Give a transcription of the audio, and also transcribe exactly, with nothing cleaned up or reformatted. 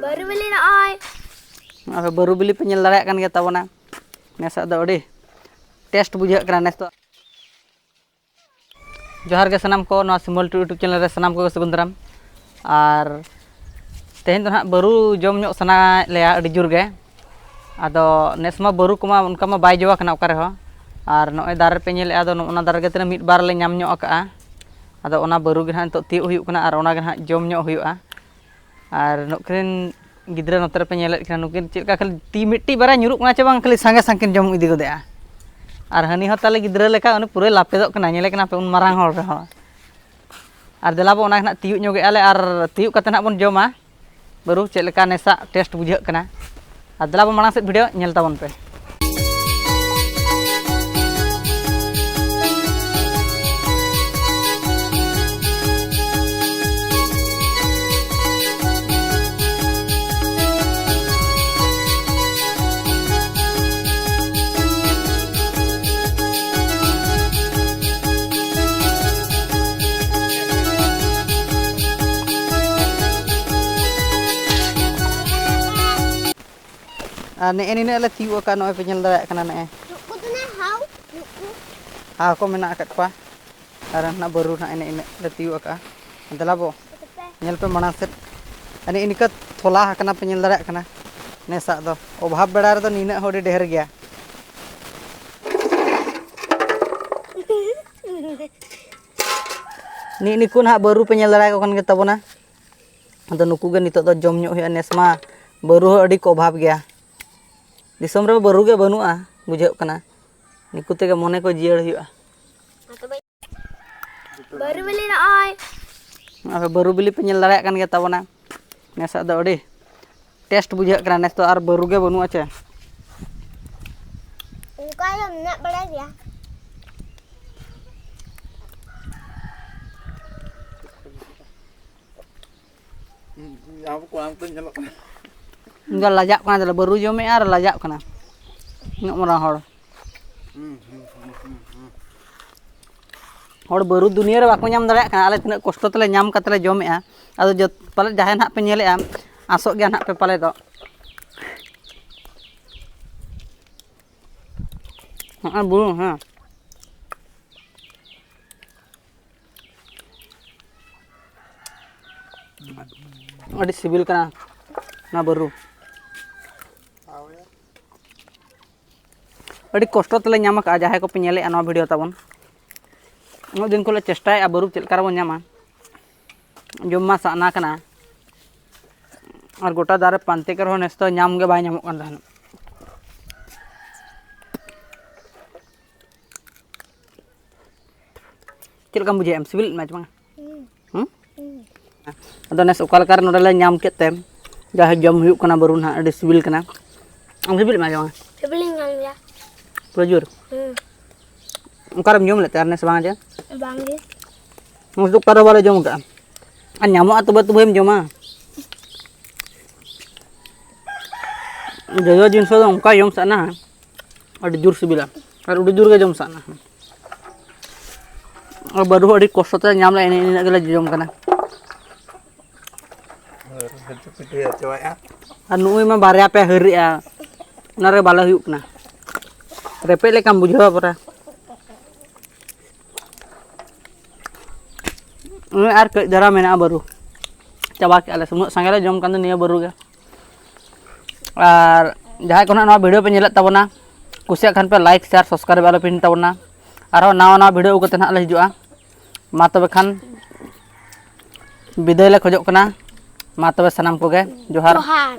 ᱵᱟᱹᱨᱩ ᱵᱤᱞᱤ ᱱᱚᱜᱼᱚᱭ᱾ ᱟᱫᱚ ᱵᱟᱹᱨᱩ ᱵᱤᱞᱤ ᱯᱮ ᱧᱮᱞ ᱫᱟᱲᱮᱭᱟᱜ ᱠᱟᱱ ᱜᱮᱭᱟ ᱛᱟᱵᱚᱱᱟ, ᱱᱮᱥᱟᱜ ᱫᱚ ᱟᱹᱰᱤ ᱴᱮᱥᱴ ᱵᱩᱡᱷᱟᱹᱜ ᱠᱟᱱᱟ ᱱᱮᱥ ᱫᱚ᱾ ᱡᱚᱦᱟᱨ ᱜᱮ ᱥᱟᱱᱟᱢ ᱠᱚ, ᱱᱚᱣᱟ ᱥᱤᱢᱚᱞ ᱴᱩ YouTube ᱪᱮᱱᱮᱞ ᱨᱮ ᱥᱟᱱᱟᱢ ᱠᱚᱜᱮ ᱥᱟᱹᱜᱩᱱ ᱫᱟᱨᱟᱢ᱾ ᱟᱨ ᱛᱮᱦᱮᱧ ᱫᱚ ᱱᱟᱦᱟᱜ ᱵᱟᱹᱨᱩ ᱡᱚᱢ ᱧᱚᱜ ᱥᱟᱱᱟᱭᱮᱫ ᱞᱮᱭᱟ ᱟᱹᱰᱤ ᱡᱳᱨ ᱜᱮ᱾ ᱟᱫᱚ ᱱᱮᱥ ᱢᱟ ᱵᱟᱹᱨᱩ ᱠᱚᱢᱟ ᱚᱱᱠᱟ ᱢᱟ ᱵᱟᱭ ᱡᱚ ᱟᱠᱟᱱᱟ ᱚᱠᱟ ᱨᱮᱦᱚᱸ᱾ ᱟᱨ ᱱᱚᱜᱼᱚᱭ ᱫᱟᱨᱮ ᱨᱮᱯᱮ ᱧᱮᱞᱮᱫᱼᱟ, ᱟᱫᱚ ᱱᱚᱜᱼᱚ ᱱᱚᱣᱟ ᱫᱟᱨᱮ ᱨᱮᱜᱮ ᱛᱤᱱᱟᱹᱜ ᱢᱤᱫ ᱵᱟᱨ ᱞᱮ ᱧᱟᱢ ᱧᱚᱜ ᱟᱠᱟᱜᱼᱟ᱾ ᱟᱫᱚ ᱚᱱᱟ ᱵᱟᱹᱨᱩ ᱜᱮ ᱱᱟᱦᱟᱜ ᱱᱤᱛᱚᱜ ᱛᱤᱭᱳᱜ ᱦᱩᱭᱩᱜ ᱠᱟᱱᱟ ᱟᱨ ᱚᱱᱟ ᱜᱮ ᱱᱟᱦᱟᱜ ᱡᱚᱢ ᱧᱚᱜ ᱦᱩᱭᱩᱜᱼᱟ᱾ ᱟᱨ ᱱᱩᱠᱤᱱ ᱜᱤᱫᱽᱨᱟᱹ ᱱᱚᱛᱮ ᱨᱮᱯᱮ ᱧᱮᱞᱮᱫ ᱠᱤᱱᱟ, ᱱᱩᱠᱤᱱ ᱪᱮᱫ ᱞᱮᱠᱟ ᱠᱷᱟᱹᱞᱤ ᱛᱤ ᱢᱤᱫᱴᱤᱡ ᱵᱟᱨᱭᱟ ᱧᱩᱨᱩᱜ ᱠᱟᱱᱟ ᱪᱮ ᱵᱟᱝ, ᱠᱷᱟᱹᱞᱤ ᱥᱟᱸᱜᱮ ᱥᱟᱸᱜᱮ ᱠᱤᱱ ᱡᱚᱢ ᱤᱫᱤ ᱜᱚᱫᱮᱜᱼᱟ᱾ ᱟᱨ ᱦᱟᱹᱱᱤ ᱦᱚᱸ ᱛᱟᱞᱮ ᱜᱤᱫᱽᱨᱟᱹ ᱞᱮᱠᱟ ᱩᱱᱤ ᱯᱩᱨᱟᱹᱭ ᱞᱟᱯᱮᱫᱚᱜ ᱠᱟᱱᱟ, ᱧᱮᱞᱮ ᱠᱟᱱᱟ ᱯᱮ ᱩᱱ ᱢᱟᱨᱟᱝ ᱦᱚᱲ ᱨᱮᱦᱚᱸ᱾ ᱟᱨ ᱫᱮᱞᱟ ᱵᱚ ᱚᱱᱟ ᱜᱮ ᱱᱟᱦᱟᱜ ᱛᱤᱭᱳᱜ ᱧᱚᱜᱮᱜᱼᱟ ᱞᱮ ᱟᱨ ᱛᱤᱭᱳᱜ ᱠᱟᱛᱮ ᱱᱟᱦᱟᱜ ᱵᱚᱱ ᱡᱚᱢᱟ ᱵᱟᱹᱨᱩ ᱪᱮᱫ ᱞᱮᱠᱟ ᱱᱮᱥᱟᱜ ᱴᱮᱥᱴ ᱵᱩᱡᱷᱟᱹᱜ ᱠᱟᱱᱟ᱾ ᱟᱨ ᱫᱮᱞᱟ ᱵᱚ ᱢᱟᱲᱟᱝ ᱥᱮᱫ ᱵᱷᱤᱰᱤᱭᱳ ᱧᱮᱞ ᱛᱟᱵᱚᱱ ᱯᱮ᱾ ᱟᱨ ᱱᱮᱜᱼᱮ ᱱᱤᱱᱟᱹᱜ ᱞᱮ ᱛᱤᱭᱳᱜ ᱟᱠᱟᱫ, ᱱᱚᱜᱼᱚᱭ ᱯᱮ ᱧᱮᱞ ᱫᱟᱲᱮᱭᱟᱜ ᱠᱟᱱᱟ ᱱᱮᱜᱼᱮ᱾ ᱱᱩᱠᱩ ᱫᱚ ᱱᱟᱜ ᱦᱟᱣ, ᱱᱩᱠᱩ᱾ ᱦᱟᱣ ᱠᱚ ᱢᱮᱱᱟᱜ ᱟᱠᱟᱫ ᱠᱚᱣᱟ᱾ ᱟᱨ ᱱᱟᱜ ᱵᱟᱹᱨᱩ ᱱᱟᱜ ᱮᱱᱮ ᱤᱱᱟᱹᱜ ᱞᱮ ᱛᱤᱭᱳᱜ ᱟᱠᱟᱫᱼᱟ᱾ ᱫᱮᱞᱟ ᱵᱚ, ᱧᱮᱞ ᱯᱮ ᱢᱟᱲᱟᱝ ᱥᱮᱫ᱾ ᱮᱱᱮ ᱤᱱᱠᱟᱹ ᱛᱷᱚᱞᱟ ᱟᱠᱟᱱᱟ ᱯᱮ, ᱧᱮᱞ ᱫᱟᱲᱮᱭᱟᱜ ᱠᱟᱱᱟ᱾ ᱱᱮᱥᱟᱜ ᱫᱚ ᱚᱵᱷᱟᱵ ᱵᱮᱲᱟ ᱨᱮᱫᱚ ᱱᱤᱱᱟᱹᱜ ᱦᱚᱸ ᱟᱹᱰᱤ ᱰᱷᱮᱨ ᱜᱮᱭᱟ᱾ ᱱᱤᱜ ᱱᱤᱠᱩ ᱱᱟᱦᱟᱜ ᱵᱟᱹᱨᱩ ᱯᱮ ᱧᱮᱞ ᱫᱟᱲᱮᱭᱟᱠᱚ ᱠᱟᱱ ᱜᱮ ᱛᱟᱵᱚᱱᱟ᱾ ᱟᱫᱚ ᱱᱩᱠᱩ ᱜᱮ ᱱᱤᱛᱚᱜ ᱫᱚ ᱡᱚᱢ ᱧᱚᱜ ᱦᱩᱭᱩᱜᱼᱟ᱾ ᱱᱮᱥ ᱢᱟ ᱵᱟᱹᱨᱩ ᱦᱚᱸ ᱟᱹᱰᱤ ᱠᱚ ᱚᱵᱷᱟᱵ ᱜᱮᱭᱟ᱾ ᱫᱤᱥᱚᱢ ᱨᱮ ᱵᱟᱹᱨᱩ ᱜᱮ ᱵᱟᱹᱱᱩᱜᱼᱟ, ᱵᱩᱡᱷᱟᱹᱜ ᱠᱟᱱᱟ᱾ ᱱᱩᱠᱩ ᱛᱮᱜᱮ ᱢᱚᱱᱮ ᱠᱚ ᱡᱤᱭᱟᱹᱲ ᱦᱩᱭᱩᱜᱼᱟ᱾ ᱵᱟᱹᱨᱩ ᱵᱤᱞᱤ ᱱᱚᱜᱼᱚᱭ᱾ ᱟᱫᱚ ᱵᱟᱹᱨᱩ ᱵᱤᱞᱤ ᱯᱮ ᱧᱮᱞ ᱫᱟᱲᱮᱭᱟᱜ ᱠᱟᱱ ᱜᱮᱭᱟ ᱛᱟᱵᱚᱱᱟ᱾ ᱱᱮᱥᱟᱜ ᱫᱚ ᱟᱹᱰᱤ ᱴᱮᱥᱴ ᱵᱩᱡᱷᱟᱹᱜ ᱠᱟᱱᱟ᱾ ᱱᱮᱥ ᱫᱚ ᱟᱨ ᱵᱟᱹᱨᱩ ᱜᱮ ᱵᱟᱹᱱᱩᱜᱼᱟ ᱪᱮ᱾ ᱚᱱᱠᱟ ᱫᱚ ᱢᱮᱱᱟᱜ ᱵᱟᱲᱟᱭ ᱜᱮᱭᱟ᱾ ᱟᱵᱚ ᱠᱚᱲᱟ ᱠᱚ ᱧᱮᱞᱚᱜ ᱠᱟᱱᱟ᱾ ᱤᱧ ᱫᱚ ᱞᱟᱡᱟᱜ ᱠᱟᱱᱟ, ᱛᱟᱦᱞᱮ ᱵᱟᱹᱨᱩ ᱡᱚᱢᱮᱜᱼᱟ ᱟᱨ ᱞᱟᱡᱟᱜ ᱠᱟᱱᱟ᱾ ᱩᱱᱟᱹᱜ ᱢᱟᱨᱟᱝ ᱦᱚᱲ᱾ ᱦᱩᱸ, ᱦᱩᱸ, ᱦᱩᱸ, ᱦᱩᱸ, ᱦᱩᱸ᱾ ᱦᱚᱲ ᱵᱟᱹᱨᱩ ᱫᱩᱱᱤᱭᱟᱹ ᱨᱮ ᱵᱟᱠᱚ ᱧᱟᱢ ᱫᱟᱲᱮᱭᱟᱜ ᱠᱟᱱᱟ, ᱟᱞᱮ ᱛᱤᱱᱟᱹᱜ ᱠᱚᱥᱴᱚ ᱛᱮᱞᱮ ᱧᱟᱢ ᱠᱟᱛᱮ ᱞᱮ ᱡᱚᱢᱮᱜᱼᱟ᱾ ᱟᱫᱚ ᱡᱚᱛ-, ᱯᱟᱞᱮᱫ ᱡᱟᱦᱟᱸᱭ ᱱᱟᱦᱟᱜ ᱯᱮ ᱧᱮᱞᱮᱜᱼᱟ, ᱟᱥᱚᱜ ᱜᱮᱭᱟ ᱱᱟᱦᱟᱜ ᱯᱮ ᱯᱟᱞᱮ ᱫᱚ᱾ ᱦᱚᱸᱜᱼᱚᱭ ᱵᱩᱞᱩᱝ, ᱦᱮᱸ᱾ ᱟᱹᱰᱤ ᱥᱤᱵᱤᱞ ᱠᱟᱱᱟ ᱱᱚᱣᱟ ᱵᱟᱹᱨᱩ᱾ ᱟᱹᱰᱤ ᱠᱚᱥᱴᱚ ᱛᱮᱞᱮ ᱧᱟᱢ ᱟᱠᱟᱫᱼᱟ, ᱡᱟᱦᱟᱸᱭ ᱠᱚᱯᱮ ᱧᱮᱞᱮᱫᱼᱟ ᱱᱚᱣᱟ ᱵᱷᱤᱰᱤᱭᱳ ᱛᱟᱵᱚᱱ᱾ ᱩᱱᱟᱹᱜ ᱫᱤᱱ ᱠᱷᱚᱱ ᱞᱮ ᱪᱮᱥᱴᱟᱭᱮᱫᱼᱟ ᱵᱟᱹᱨᱩ ᱪᱮᱫ ᱞᱮᱠᱟ ᱨᱮᱵᱚᱱ ᱧᱟᱢᱟ᱾ ᱡᱚᱢ ᱢᱟ ᱥᱟᱱᱟ ᱠᱟᱱᱟ, ᱟᱨ ᱜᱚᱴᱟ ᱫᱟᱨᱮ ᱯᱟᱱᱛᱮ ᱠᱚ ᱨᱮᱦᱚᱸ ᱱᱮᱥ ᱫᱚ ᱧᱟᱢ ᱜᱮ ᱵᱟᱭ ᱧᱟᱢᱚᱜ ᱠᱟᱱ ᱛᱟᱦᱮᱱᱟ᱾ ᱪᱮᱫ ᱞᱮᱠᱟᱢ ᱵᱩᱡᱷᱟᱹᱣᱮᱫᱼᱟ? ᱥᱤᱵᱤᱞᱮᱫ ᱢᱮᱭᱟ ᱪᱮ ᱵᱟᱝᱟ? ᱦᱩᱸ? ᱦᱩᱸ᱾ ᱟᱫᱚ ᱱᱮᱥ ᱚᱠᱟ ᱞᱮᱠᱟ ᱨᱮ ᱱᱚᱰᱮ ᱞᱮ ᱧᱟᱢ ᱠᱮᱫ ᱛᱮ, ᱡᱟᱦᱟᱸ ᱡᱚᱢ ᱦᱩᱭᱩᱜ ᱠᱟᱱᱟ ᱵᱟᱹᱨᱩ ᱱᱟᱦᱟᱜ, ᱟᱹᱰᱤ ᱥᱤᱵᱤᱞ ᱠᱟᱱᱟ᱾ ᱟᱢ ᱥᱤᱵᱤᱞᱮᱫ ᱢᱮᱭᱟ ᱪᱮ ᱵᱟᱝᱟ? ᱥᱤᱵᱤᱞᱤᱧ ᱠᱟᱱ ᱜᱮᱭᱟ᱾ ᱯᱩᱨᱟᱹ ᱡᱳᱨ? ᱦᱩᱸ᱾ ᱚᱠᱟᱨᱮᱢ ᱡᱚᱢ ᱞᱮᱫ ᱛᱮ ᱟᱨ ᱱᱮᱥ ᱵᱟᱝᱟ ᱡᱮ? ᱵᱟᱝᱜᱮ᱾ ᱱᱮᱥ ᱫᱚ ᱚᱠᱟ ᱨᱮᱦᱚᱸ ᱵᱟᱞᱮ ᱡᱚᱢ ᱠᱟᱜᱼᱟ᱾ ᱟᱨ ᱧᱟᱢᱚᱜᱼᱟ ᱛᱚᱵᱮ, ᱛᱚᱵᱮᱢ ᱡᱚᱢᱟ᱾ ᱡᱚᱡᱚ ᱡᱤᱱᱤᱥ ᱫᱚ ᱚᱱᱠᱟ ᱡᱚᱢ ᱥᱟᱱᱟ, ᱟᱹᱰᱤ ᱡᱳᱨ ᱥᱤᱵᱤᱞᱟ, ᱟᱨ ᱟᱹᱰᱤ ᱡᱳᱨ ᱜᱮ ᱡᱚᱢ ᱥᱟᱱᱟ᱾ ᱟᱨ ᱵᱟᱹᱨᱩ ᱦᱚᱸ ᱟᱹᱰᱤ ᱠᱚᱥᱴᱚ ᱛᱮ ᱧᱟᱢ ᱞᱮᱫᱼᱟ, ᱮᱱᱮ ᱤᱱᱟᱹᱜ ᱜᱮᱞᱮ ᱡᱚᱡᱚᱢ ᱠᱟᱱᱟ᱾ ᱟᱨ ᱱᱩᱜᱼᱩᱭ ᱢᱟ ᱵᱟᱨᱭᱟ ᱯᱮ ᱦᱟᱹᱨ ᱮᱜᱼᱟ, ᱚᱱᱟ ᱨᱮ ᱵᱟᱞᱮ ᱦᱩᱭᱩᱜ ᱠᱟᱱᱟ᱾ ᱨᱮᱯᱮᱡ ᱞᱮᱠᱟᱢ ᱵᱩᱡᱷᱟᱹᱣᱟ ᱯᱩᱨᱟ᱾ ᱱᱚᱜᱼᱚᱭ ᱟᱨ ᱠᱟᱹᱡ ᱫᱷᱟᱨᱟ ᱢᱮᱱᱟᱜᱼᱟ ᱵᱟᱹᱨᱩ, ᱪᱟᱵᱟ ᱠᱮᱜᱼᱟ ᱞᱮ᱾ ᱩᱱᱟᱹᱜ ᱥᱟᱸᱜᱮ ᱞᱮ ᱡᱚᱢ ᱠᱟᱱ ᱫᱚ ᱱᱤᱭᱟᱹ ᱵᱟᱹᱨᱩ ᱜᱮ᱾ ᱟᱨ ᱡᱟᱦᱟᱸᱭ ᱠᱚ ᱱᱟᱦᱟᱜ ᱱᱚᱣᱟ ᱵᱷᱤᱰᱤᱭᱳ ᱯᱮ ᱧᱮᱞᱮᱫ ᱛᱟᱵᱚᱱᱟ, ᱠᱩᱥᱤᱭᱟᱜ ᱠᱷᱟᱱ ᱯᱮ ᱞᱟᱭᱤᱠ, ᱥᱮᱭᱟᱨ, ᱥᱟᱵᱥᱠᱨᱟᱭᱤᱵ ᱟᱞᱚ ᱯᱮ ᱦᱤᱲᱤᱧ ᱛᱟᱵᱚᱱᱟ᱾ ᱟᱨᱦᱚᱸ ᱱᱟᱣᱟ ᱱᱟᱣᱟ ᱵᱷᱤᱰᱤᱭᱳ ᱟᱹᱜᱩ ᱠᱟᱛᱮ ᱱᱟᱦᱟᱜ ᱞᱮ ᱦᱤᱡᱩᱜᱼᱟ᱾ ᱢᱟ ᱛᱚᱵᱮ ᱠᱷᱟᱱ ᱵᱤᱫᱟᱹᱭ ᱞᱮ ᱠᱷᱚᱡᱚᱜ ᱠᱟᱱᱟ᱾ ᱢᱟ ᱛᱚᱵᱮ ᱥᱟᱱᱟᱢ ᱠᱚᱜᱮ ᱡᱚᱦᱟᱨ᱾ ᱡᱚᱦᱟᱨ᱾